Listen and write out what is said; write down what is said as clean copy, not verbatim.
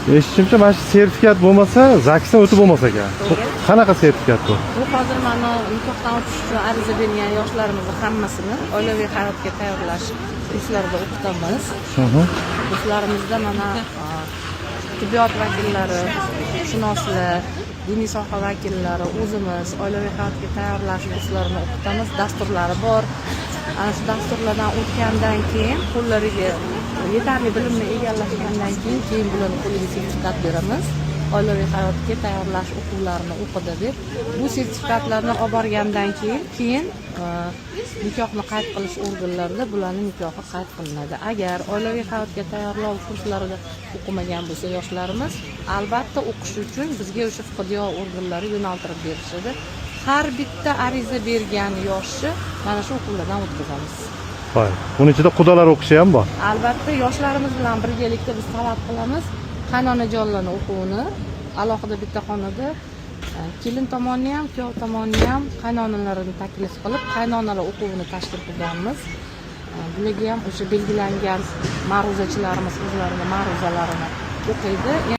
Eshitishimcha, mana shu sertifikat bo'lmasa, ZAGSdan o'tib bo'lmas ekan. Bu To'g'ri. qanaqa sertifikat bu? Bu hozir mana nikohdan o'tish uchun ariza bergan yoshlarimizni hammasini oilaviy hayotga tayyorlash kurslarida o'qitamiz. Kurslarimizda mana tibbiyot vakillari, huquqshunoslar, diniy soha vakillari, o'zimiz oilaviy hayotga tayyorlash kurslarini o'qitamiz. Dasturlari bor. Ana shu dasturlardan o'tgandan keyin, qo'llariga yetarli bilimni egallashgandan keyin bularni qo'liga sertifikat beramiz. Oilaviy hayotga tayyorlash o'quvlarini o'qidi deb. Bu sertifikatlarni olib borgandan keyin nikohni qayd qilish organlarida bularni nikohi qayd qilinadi. Agar oilaviy hayotga tayyorlov kurslarida o'qimagan bo'lsa yoshlarimiz, albatta o'qish uchun bizga o'sha FHDYo organlari yo'naltirib berishadi. Har bitta ariza bergan yoshni mana shu o'quvlardan o'tkazamiz. Voy. Buni ichida qudalar o'qishi ham bor. Albatta, yoshlarimiz bilan birgalikda biz talab qilamiz qaynonajonlarni o'quvini alohida bitta xonada, kelin tomonni ham, kuyov tomonni ham qaynonalarini taklif qilib, qaynonalar o'quvini tashkil qilganmiz. Bularga ham o'sha belgilangan ma'ruzachilarimiz o'zlarini ma'ruzalarini o'qiydi.